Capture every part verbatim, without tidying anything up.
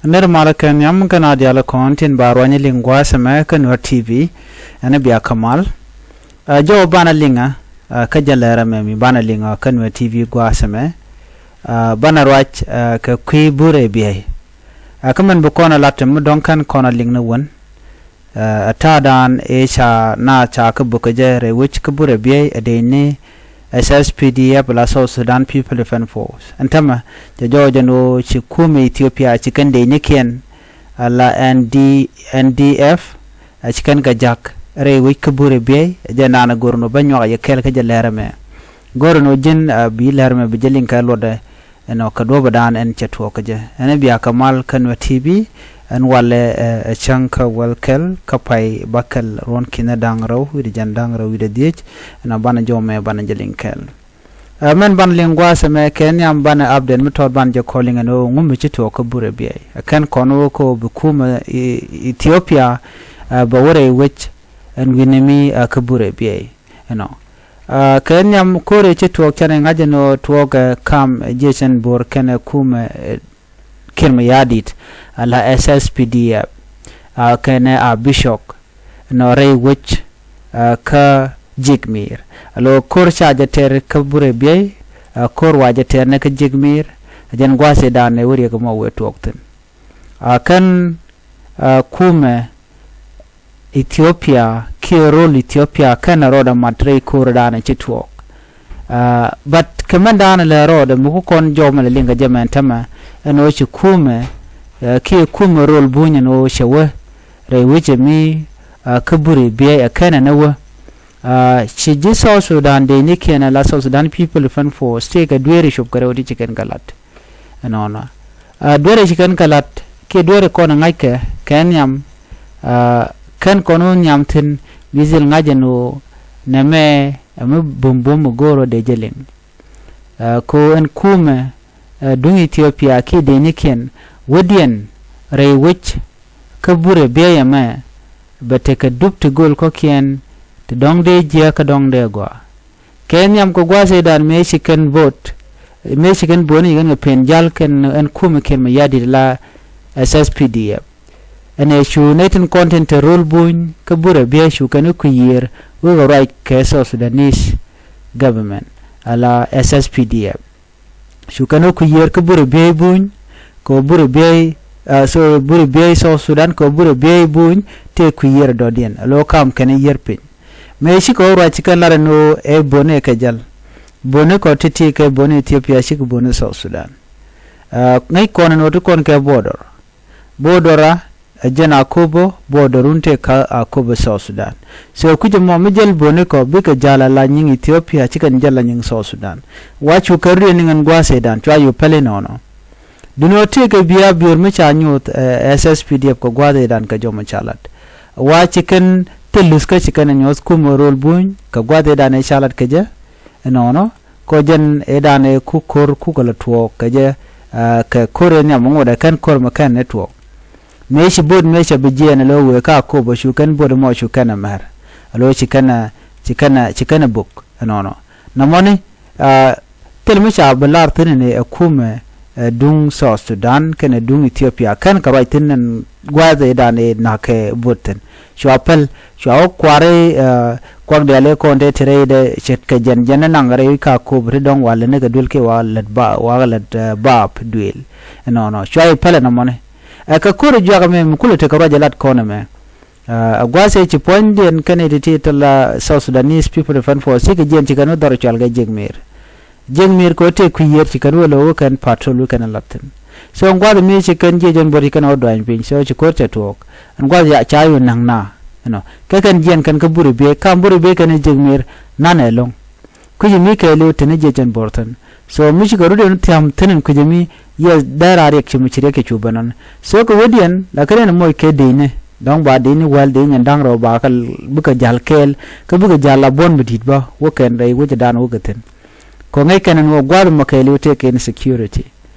Nir malä kɛ nhiam kɛn a dialɛ kɔn tin ba ruany liŋ gua̱a̱th ɛmɛ kä Nuer T V. Ɛn bia kä mal. Ɛ, jɔw banɛ liŋä, ɛ, kä jɛ lɛrɛ mɛ mi banɛ liŋä kä Nuer T V gua̱a̱th ɛmɛ. Ɛ, banɛ ruac, ɛ, kɛ kui̱ burɛ biɛy. Ɛ, kä mɛn bi kɔn a lat mi dɔ̱ŋ kɛn kɔn a liŋ ni wän. Ɛ, ɛ ta̱a̱dan ëë ca naath ca kä buk kɛ jɛ rɛy wec kä burɛ biɛy ɛ dee ni S S P D F la South Sudan People Defense Force. Ɛn tämɛ cɛ jɔɔc ɛn ɣöö ci kumɛ Ethiopia ci kɛn dee ni kiɛn, ɛ, la N D, N D F, ɛ, ci kɛn kɛ ja̱k rɛy wec kä burɛ biɛy, ɛ jɛ naan ɛ go̱r ɛn ɣöö bä nyuak ɛ yɛ kɛl kä jɛ lɛr ɛmɛ. Go̱r ɛn ɣöö ji̱n, ɛ, bi lɛr ɛmɛ bi jɛ liŋ kɛ luɔtdɛ. Ɛnɔ kɛ duɔ̱pdan ɛn cɛ tuɔɔk kä jɛ. Ɛn bia kä mal kä Nuer T V, ɛn walɛ, ɛ, ɛ cäŋ kä wäl kɛl kä pay bäkɛl ruɔ̱n ki̱n da̱ŋ rɛw wi̱cdɛ jiɛn da̱ŋ rɛw wi̱cdɛ dhiec. Ɛnɔ banɛ jɔw mɛ banɛ jɛ liŋ kɛl. Ɛ, mɛn banɛ liŋ gua̱a̱th ɛmɛ kɛ nhiam banɛ update mi tɔt banɛ jɛ kɔliŋ ɛn ɣöö ŋu mi ci tuɔɔk kä burɛ biɛy. Ɛ kɛn kɔn ɣöö kɛ ɣöö bi kumɛ, ɛ, Ethiopia, ɛ, bɛ wä rɛy wec ɛn wi̱ni mi, ɛ, kä burɛ biɛy. Ɛnɔ. Ɛ, kɛ nhiam ko̱rɛ ci tuɔɔk canɛ ŋa̱c ɛn ɣöö tuɔɔk, ɛ, kam, ɛ, jiɛcɛn bo̱r kɛnɛ kumɛ, ɛ, Kiir Mayardit, ɛ, la S S P D F, ɛ, kɛnɛ a bishop, ɛnɔ rɛy wec, ɛ, kä Jikmir. Alo ko̱r ca jɛ tɛr kä burɛ biɛy, ɛ, ko̱r wa jɛ tɛr ni kä Jikmir, ɛ jɛn gua̱a̱th ëëdan ɛ wä riɛk mɔ wëë tuɔɔk thi̱n. Ɛ, kɛn, ɛ, kumɛ Ethiopia kiɛ rol Ethiopia kɛn a rɔɔdɛ mat rɛy ko̱r danɛ ci tuɔɔk. Ɛ, but kɛ mɛn danɛ lɛ rɔɔdɛ mi ku kɔn jɔw mɛ lɛ liŋ kɛ jɛ mɛn tämɛ ɛn ɣöö ci kumɛ, ɛ, kiɛ kumɛ rol buny ɛn ɣöö cɛ wä rɛy wecɛ mi, ɛ, kä burɛ biɛy ɛ kɛn ɛn ɛ wä. Ɛ, ci ji̱ South Sudan dee ni kiɛn ɛ la South Sudan People Defense Force tëëkɛ dueeri cop kɛ rɛw ti ci kɛn kɛ lat. Ɛnɔnɔ. Ɛ, dueeri ci kɛn kɛ lat kiɛ dueeri kɔn ɛ ŋa̱ckɛ kɛ nhiam, ɛ, kɛn kɔn wä nhiam thi̱n mi dhil ŋa̱c ɛn ɣöö nɛmɛ ɛ mi bumbum mi go̱o̱r ɔ dee jɛ liŋ. Ɛ, ko ɛn kumɛ, ɛ, duŋ Ethiopia kiɛ dee ni kiɛn wädiɛn rɛy wec kä burɛ biɛy ɛmɛ bɛ tekɛ dup ti göl kɔ̱kiɛn ti dɔ̱ŋ dee jiäk kä dɔ̱ŋ dee gɔaa. Kɛ nhiam kɛ gua̱a̱th ëëdan mëë ci kɛn bo̱o̱t, mëë ci kɛn bo̱o̱t ni ci kɛn kɛ pen ja̱l kɛn ɛn kumɛ Kiir Mayardit la S S P D F. Ɛn ɛ cu nɛy tin kɔn tin te rol buny kä burɛ biɛy cu kɛn i̱ kui̱ yiër wekɛ ruac kɛ South Sudanese government ala S S P D F. Cu kɛn wä kui̱ yiër kä burɛ biey buny kɛ wä burɛ biey, ɛ, so burɛ biey South Sudan kɛ wä burɛ biey buny tëë kui̱ yiër dɔ̱diɛn alo kam kɛn yiër piny. Mëë cikɛ wä ruac ci kɛn lar ɛn ɣöö ɛ böni kɛ jäl. Böni kɔ ti̱ti̱ kɛ böni Ethiopia cikɛ böni South Sudan. Ɛ, ŋäc kɔn ɛn ɣöö ti kɔn kɛ border. Border a, ɛ jɛn Akobo, border run tëë kä Akobo South Sudan. So kui̱c ɛmɔ mi jäl böni kɔ bikɛ jäl ala nyiŋ Ethiopia cikɛn jäl ala nyiŋ South Sudan. Wa cu kɛ run niŋ ɛn gua̱a̱th ëëdan cua yop pɛl inɔnɔ. Duno tëëkɛ bia biöör mi ca nyuuth, ɛ, S S P D F kɛ gua̱a̱th ëëdan kɛ jɔmɔ ca lat. Wa ci kɛn thil luthkä ci kɛn ɛ nyuɔ̱th kumɛ rol buny kɛ gua̱a̱th ëëdan ëë ca lat kɛ jɛ. Inɔnɔ kɔ jɛn ëëdan ëë ku ko̱r kukɛ lɛ tuɔɔk kɛ jɛ, ɛ, kɛ ko̱r ëë nhiam ŋotdɛ kɛn ko̱r mɛ kɛn ni tuɔɔk. Mëë ci bo̱o̱t mëë cɛ bi jiɛɛn alo wëë ka Akobo cu kɛn bo̱o̱t ɛmɔ cu kɛn ɛ mɛr alo ci kɛn ɛ, ci kɛn ɛ, ci kɛn ɛ buk ɛnɔnɔ. Nɔmɔni, ɛ, thil mi ca bi lar thi̱n ni ɛ kumɛ, ɛ, duŋ South Sudan kɛnɛ duŋ Ethiopia kɛn kɛ ruac thi̱n ɛn gua̱a̱th ëëdan ëë na̱k kɛ bo̱o̱t thi̱n. Cua päl, cua wä kua̱ri, ɛ, kuak diaal i̱ kɔn te ti rɛydɛ ce̱tkɛ jɛn jɛn ni naŋ rɛy wi̱c ka Akobo ti dɔ̱ŋ walɛ ni kɛ duel kiɛ wa lät ba, wa lät, ɛ, baap duel. Ɛnɔnɔ cua i̱ pälɛ nɔmɔni. Ɛ kɛ ko̱r i̱ juak ɛmɛ mi kulɛ tekɛ ruac ɛ lat kɔn ɛmɛ. Ɛ, ɛ gua̱a̱th ëë ci puɔ̱nydiɛn kɛn i̱ ti ti te la South Sudanese People Defense Force cikɛ jiɛn cikɛ ni dhɔr cual kɛ jiɛk mi̱i̱r. Jiɛk mi̱i̱r kɛ ɣöö tëë kui̱ yiër ci kɛn wä lo̱k wä kɛn patrol wä kɛn ɛ lath thi̱n. So ɛn gua̱th mi ci kɛn jiɛc ɛn buɔ̱t ci kɛn ɛ wä duany piny. So ci ko̱r cɛ tuɔɔk. Ɛn gua̱th ca yun na̱ŋ na. Ɛnɔ. Kɛ kɛn jiɛn kɛn kä buri biey kam buri biey kɛn jiɛk mi̱i̱r na̱n ɛlɔ̱ŋ. Kui̱c mi kɛɛliw teni jiɛc ɛn buɔ̱r thi̱n. So mi cikɛ rut ɛn thia̱m thi̱n ɛn kui̱c mi yɛ dee raar riɛk ci mi ci riɛk kɛ cu ben ɔn. So kɛ wediɛn la kɛn ɛn moc kɛ dini. Dɔ̱ŋ ba dini wäl dini nyɛn da̱ŋ rɛw ba kɛ bikɛ ja̱l kɛɛl. Kä bikɛ ja̱l la buɔ̱n mi di̱t bä wä kɛn rɛy wecɛ dan wä kɛ thi̱n. Kɔ ŋäc kɛn ɛn wä gua̱th mɔ kɛɛliw tëëk in security.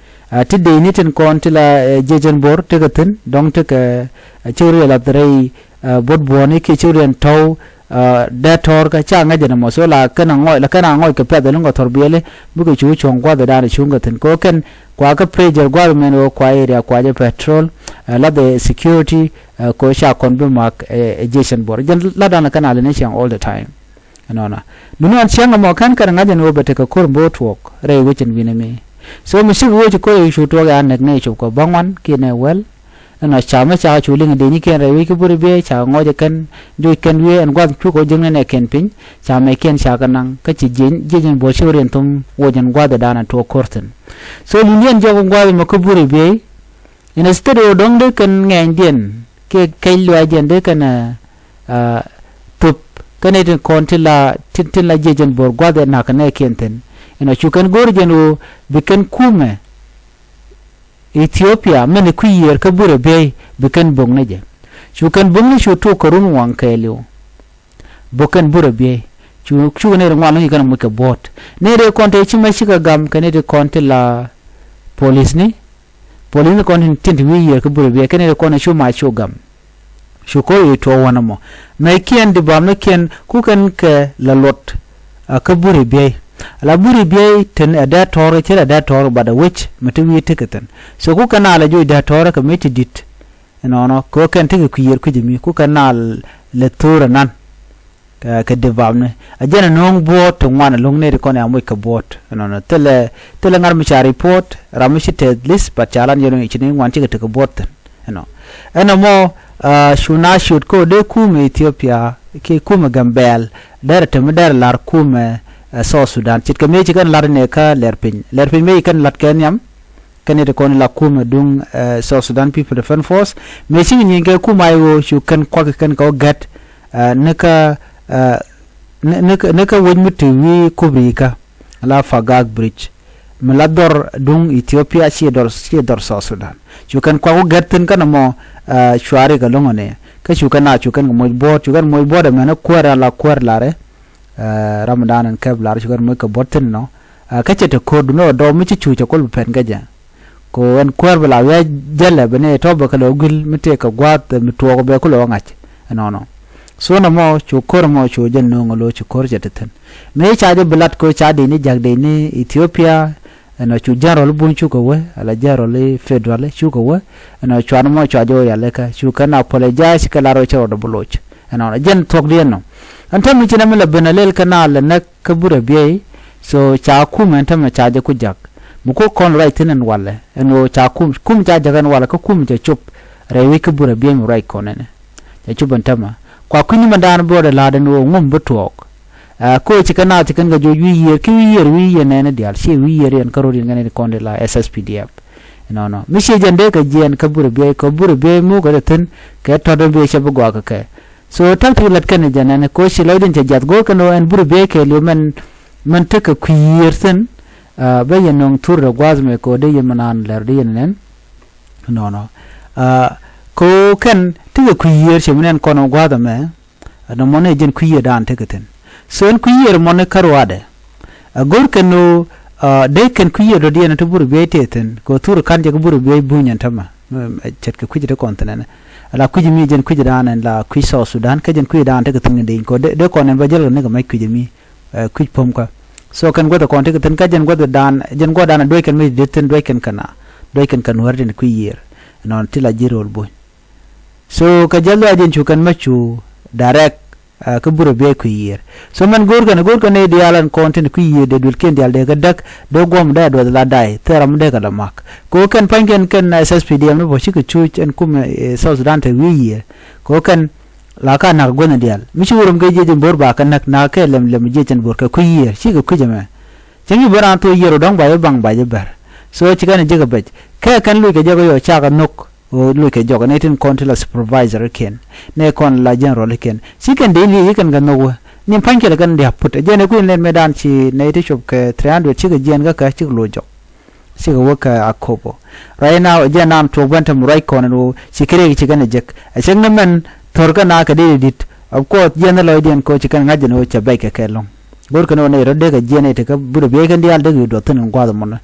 Ɛ, ti dee ni tin kɔn ti la, ɛ, jiɛc ɛn buɔ̱r tekɛ thi̱n dɔ̱ŋ tekɛ, ɛ, cik riɛl lath rɛy, ɛ, buɔ̱t buɔ̱ɔ̱ni kiɛ cik riɛn tɔ̱w, ɛ, dee tɔ̱r kä ca ŋäc ɛn ɛmɔ so la kɛn a ŋɔc la kɛn a ŋɔc kɛ piath ɛn ɣöö thɔr biɛli bikɛ cu cuɔ̱ŋ gua̱th ɛ da̱a̱n cuŋ kɛ thi̱n kɛ ɣöö kɛn kua kä pressure gua̱th mɛn ɣöö kua area kua jɛ patrol. Ɛ, la the security, ɛ, kɛ ɣöö ca kɔn bi mak, ɛ, ɛ jiɛc ɛn buɔr. Jɛn la dan kɛn a lɛ ni ciaŋ all the time. Ɛnɔnɔ. Duŋni ɛn ciaŋ ɛmɔ kɛn kɛn ŋa̱c ɛn ɣöö bɛ tekɛ ko̱r mi bä tuɔɔk rɛy wec ɛn wi̱nɛ mi. So mi cikɛ wec ko̱r i̱ cu tuɔɔk ɛ a näk nɛy cop kɛ bäŋuan kiɛ nɛy wäl. Ɛnɔ ca mɛ ca cu liŋ dee nyikiɛn rɛy wec kä Buri Biey ca ŋɔc ɛ kɛn joc kɛn wiee ɛn gua̱th cukɛ wä jiäkni nɛɛkiɛn piny. Ca mɛckiɛn ca kɛ naŋ kä ci jiɛc jiɛc ɛn buɔr ci wä riɛn tho̱ŋ woc ɛn gua̱th ɛ da̱a̱n ɛ tuɔɔk ko̱r thi̱n. So li̱ndiɛn jɔk ɛn gua̱th ɛmɔ kä Buri Biey. Inɛ state ɣöö dɔ̱ŋ dee kɛn ŋɛɛnydiɛn kiɛ kɛc luaac jɛn dee kɛn, ɛ, ɛ, thöp kɛn nɛy tin kɔn tin la, tin, tin la jiɛc ɛn buɔr gua̱th ɛ na̱k kɛ nɛɛkiɛn thi̱n. Inɔ cu kɛn go̱o̱r jɛn ɣöö bi kɛn kumɛ Ethiopia mɛn i̱ kui̱ yiëër kä Buri Biey bi kɛn bo̱ŋ ni jɛ. Cu kɛn bo̱ŋ ni cu tuk kɛ run waŋ kɛɛliw. Bä kɛn Buri Biey. Cu, cukɛ nɛy ti ŋuan lo̱ŋ ci kɛn a moc kɛ buɔ̱ɔ̱t. Nɛy ti kɔn te ci mɛ cikɛ gam kɛ nɛy ti kɔn ti la polisni. Polisni kɔn tin, tin ti wi̱i̱ yiëër kä Buri Biey kɛ nɛy ti kɔn cu mac cu gam. Cu ko̱r i̱ tuɔɔk wän ɛmɔ. Mɛckiɛn di bamnikiɛn ku kɛn kɛ la luɔt, a, kä Buri Biey. La Buri Biey tin ɛ dee tɔ̱ɔ̱r kɛ ci la dee tɔ̱ɔ̱r bat ɛ wec mi ti wi̱i̱ ti kɛ thi̱n. So ku kɛn a la joc dee tɔ̱ɔ̱r kɛ mi ti di̱t. Ɛnɔnɔ kɛ ɣöö kɛn tekɛ kui̱ yiëër kui̱c ɛmi ku kɛn na lɛ tho̱o̱r ɛnan. Kɛ, kɛ dee bapni a jɛn ɛ no̱o̱ŋ buɔ̱ɔ̱t ti ŋuan ɛlo̱ŋ nɛy ti kɔn ɛ a moc kɛ buɔ̱ɔ̱t. Ɛnɔnɔ thilɛ, thilɛ ŋa̱r mi ca report ram mi ci tɛth li̱th, but ca lan yɛn ci ni ŋuan cikɛ tekɛ buɔ̱ɔ̱t thi̱n. Ɛnɔ ɛn ɛmɔ, a, cu na ciöt kä dee kumɛ Ethiopia kiɛ kumɛ Gambɛl derɛ te mi derɛ la̱r kumɛ, ɛ, South Sudan ce̱tkɛ mëë ci kɛn la̱r inɛ kä Lɛr Piny. Lɛr Piny mëë ci kɛn la̱t kɛ nhiam. Kɛn i̱ ti kɔn ila kumɛ duŋ, ɛ, South Sudan People Defense Force. Mëë cikɛ nyieny kɛ kumɛ a i̱ ɣöö cu kɛn kuak kɛn kɛ wä gɛt, ɛ, ni kä, ɛ, ni, ni kä, ni kä wec mi ti wi̱i̱ kubri kä la Fagak Bridge. Mi la dhɔr duŋ Ethiopia ciɛ dhɔr, ciɛ dhɔr South Sudan. Cu kɛn kuak wä gɛt thi̱n kɛn ɛmɔ, ɛ, cuari kɛ lo̱ŋ ɛnɛ. Kä cu kɛn a cu kɛn kɛ moc buɔ̱ɔ̱t, cu kɛn moc buɔ̱ɔ̱t ɛmɛn ɛ kuäär a la kuäär larɛ. Ɛ, ram dan ɛn kɛp lar cu kɛn moc kɛ buɔ̱t thi̱n nɔ. Ɛ, kä cɛ te ko̱r duŋni ɔ dɔɔp mi ci cuuc cɛ kol bi pɛn kɛ jɛ. Ko ɛn kuäär bi la wiac jälɛ bi ni tɔ̱ bɛ kɛ lɛ guil mi tëë kɛ gua̱a̱th mi tuɔɔk bɛ kulɛ wä ŋa̱c. Ɛnɔnɔ. So nɔmɔ cu ko̱r ɛmɔ cu jɛ no̱o̱ŋ ɛ lo̱ ci ko̱r cɛ te thi̱n. Mëë ca jɛ bi lat ko ca dee ni jak dee ni Ethiopia. Ɛnɔ cu general buny cukɛ wee ala general i̱ federal cukɛ wee. Ɛnɔ cuan mɔ cua jɛ wee yalikä cukɛ na apologize kɛ lar wee cɛ rɔɔdɛ bi loc. Ɛnɔ jɛn thuɔ̱kdiɛn nɔ. Ɛn täämɛ ci nɛmɛ lɛ ben a lel kɛ na lɛ näk kä Buri Biey. So ca kumɛ ɛn täämɛ ca jɛ ku jak mi ku kɔn ruac thi̱n ɛn walɛ ɛn ɣöö ca kum, kum ca jak ɛn walɛ kä kum cɛ cop rɛy wec kä Buri Biey mi ruac kɔn ɛnɛ. Cɛ cop ɛn täämɛ kua kui̱ni mɛn daan bi rɔɔdɛ la̱a̱t ɛn ɣöö ŋum bi tuɔɔk. Ɛ, koci kɛ naath ci kɛn kɛ joc wi̱i̱ yiëër ki wi̱i̱ yiëër wi̱i̱ yiëër nɛɛni diaal ci wi̱i̱ yiëër yɛn kä rot yɛn kɛn kɔn di la S S P D F. Nɔnɔ mi ci jɛn dee kɛ jiɛɛn kä Buri Biey kɛ Buri Biey muk kɛ thi̱n kɛ tɔt dee biey cɛ bi gɔaa kɛ kɛ. So ta̱k ti lät kɛn jɛn ɛn koci lɔcdin cɛ jiath go̱o̱r kɛn ɛn Buri Biey kɛɛliw mɛn, mɛn tekɛ kui̱ yiëër thi̱n. Ɛ, bä yɛn nöŋ thur dee gua̱a̱th mɛ kɛ dee yɛn mɛ naan lɛr dee yɛn nɛn. Nɔnɔ. Ɛ, kɛ kɛn tekɛ kui̱ yiëër cɛ mi nɛn kɔn gua̱a̱th mɛ. Ɛn ɛmɔ ni jɛn kui̱ yiëër daan tekɛ thi̱n. So ɛn kui̱ yiëër ɛmɔ ni kä ruaadɛ. Ɛ go̱r kɛn ɣöö, ɛ, dee kɛn kui̱ yiëër dɔ̱diɛn ti Buri Biey tëë thi̱n kɛ thur ka̱n jɛ kä Buri Biey buny ɛn tämɛ. Ɛ, ce̱tkɛ kui̱c ti kɔn thi̱n ɛn. Ala kui̱c mi jɛn kui̱c daan ɛn la kui̱c South Sudan kä jɛn kui̱c daan tekɛ thi̱n kɛ dee kɔ dee, dee kɔn ɛn bä jäl kɛ ni kɛ mac kui̱c mi, ɛ, kui̱c pom kä. So kɛn guäth kɔn tekɛ thi̱n kä jɛn guäth daan, jɛn guäth daan duec kɛn mi dee thi̱n duec kɛn kɛ na. Duec kɛn kɛ nuäär tin kui̱ yiëër. Nɔn ti la ji̱ ro̱l buny. So kɛ jɛ luaac in cu kɛn mä cu direct, ɛ, kä Buri Biey kui̱ yiëër. So mɛn go̱o̱r kɛn, go̱o̱r kɛn i̱ diaal ɛn kɔn tin kui̱ yiëër dee duël kiɛn diaal dee kɛ däk, dee guɔm dee duɔth la day, thil ram dee kɛ la mak. Kɛ ɣöö kɛn pa̱ny kɛn kɛn, ɛ, S S P D F ni bä cikɛ cuc ɛn kum, ɛ, South Sudan te wi̱i̱ yiëër. Kɛ ɣöö kɛn la ka nak guänh diaal. Mi ci wä rom kɛ jiec in bo̱r ba kɛ näk, nak kɛ lɛm lɛm jiec in bo̱r kɛ kui̱ yiëër, cikɛ kui̱c ɛmɛ. Cäŋ i̱ bä raan thok yiëër ɔ dɔ̱ŋ ba jɛ baŋ ba jɛ bɛr. So ci kɛn ji̱ kɛ bɛc. Kɛ kɛn luc kɛ jɔk i̱ ɔ cakɛ nhök. Ɣöö luc kɛ jɔk nɛy tin kɔn ti la supervisor ikiɛn. Nɛy kɔn la general ikiɛn. Ci kɛn dee liec i̱ kɛn kɛ nhök wä. Ni pa̱ny kɛl kɛn dia̱a̱p put. Ɛ jɛn ɛ kui̱n lɛn mëë daan ci nɛy ti cop kɛ three hundred cikɛ jiɛɛn kä kɛ cik lo̱c jɔk. Cikɛ wä kɛ Akobo. Right now, ɛ jɛn naan tuɔɔk bɛn te mi ruac kɔn ɛn ɣöö ci kɛ riɛk ci kɛn ɛ jek. Ɛ cäŋ ni mɛn thor kɛ na kɛ dee di̱t. Of course, jiɛn ni lɔcdiɛn kɛ ɣöö ci kɛn ŋa̱c ɛn ɣöö cɛ bɛc kɛ kɛɛl lɔ̱ŋ. Go̱r kɛn ɣöö nɛy rɔ̱ dee kɛ jiɛn nɛy te kä Buri Biey kɛn diaal dee kɛ duɔth thi̱n ɛn gua̱a̱th ɛmɔnä.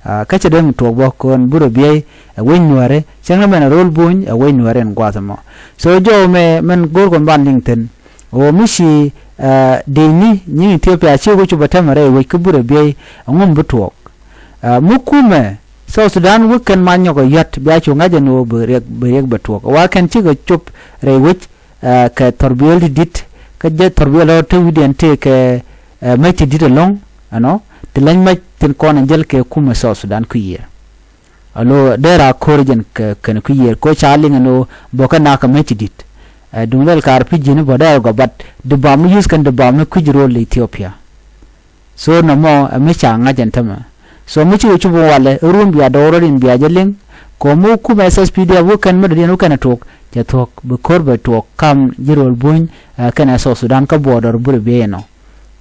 Aa, kä cɛ dee mi tuɔɔk bä kɔn Buri Biey ɛ wec nuäärɛ, cäŋ ni mɛn ɛ ro̱l buny ɛ wec nuäärɛ ɛn gua̱a̱th ɛmɔ. So jɔw mɛ mɛn go̱o̱r kɔn ban liŋ thi̱n. Ɣöö mi ci, aa, dee ni nyiŋ Ethiopia ci wec cu bɛ tɛmɛ rɛy wec kä Buri Biey ɛŋu mi bi tuɔɔk. Aa, mi kumɛ South Sudan wä kɛn ma nyɔk ɛ yɔ̱t bia cu ŋa̱c ɛn ɣöö bi riɛk bi riɛk bɛ tuɔɔk wa kɛn cikɛ cop rɛy wec. Kɛ thɔrbiɛl ti di̱t kä jɛ thɔrbiɛl rɔ te wi̱diɛn tëë kɛ mec ti di̱t ɛlɔ̱ŋ. Ɛnɔ ti leny mec tin kɔn ɛn jäl kɛ kumɛ South Sudan kui̱ yiër. Alo dee ra ko̱r jɛn kɛn kui̱ yiër ko ca liŋ ɛn ɣöö bɔkɛ nak kɛ mec ti di̱t. Duŋ lɛl kaar pi̱ ji̱n bɔ dee rɔ gɔbat di bam ni yuth kɛn di bam ni kui̱c rol Ethiopia. So nɔmɔ ɛ mi ca ŋa̱c ɛn tämɛ. So mi ci wä cup in walɛ ɛ ruun bia dɔɔr rɔ̱diɛn bia jɛ liŋ. Kɛ mi wä kum S S P D F wä kɛn mi dɔ̱diɛn wä kɛn ɛ tuɔk cɛ thuɔ̱k bi ko̱r bɛ tuɔk kam ji̱ rööl buny. Kɛn ɛ South Sudan kä border buri biey ɛnɔ.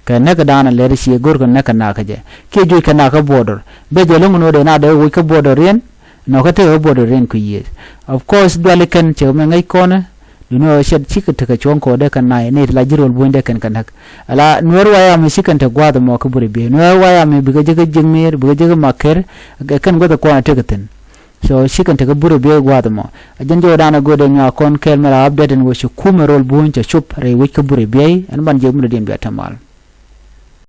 Kɛ näk kɛ da̱a̱n ɛ lɛr ci go̱r kɛ näk kɛ nakä jɛ kiɛ juɔc kɛ nakä border bɛ jɛ lo̱ŋ in wä dee na dee woc kä border riɛn. Nɔ kä tekɛ kä border riɛn kui̱ yiëë. Of course duali kɛn cɛ mɛ ŋäc kɔnɛ. Duni ɔ cɛ cikɛ tekɛ cuɔ̱ŋ kɔ dee kɛn naac ni ti la ji̱ rol buɔ̱ny dee kɛn kɛ näk. Ala nuɛɛr wayam mi cikɛn te gua̱a̱th mɔ kä buri biey nuɛɛr wayam mi bikɛ jek kä jiek miir bikɛ jek kä maker. Kɛn guäth kɔn a tekɛ thi̱n. So cikɛn te kä buri biey gua̱a̱th mɔ. A jɛn jɛ wä da̱a̱n a go̱o̱dɛ nyuak kɔn kɛɛl mɛ la update ɛn wä ci kumɛ rol buɔ̱ny cɛ cup rɛy wec kä buri biey ɛn ban jek mi dɔ̱diɛn bia te mal.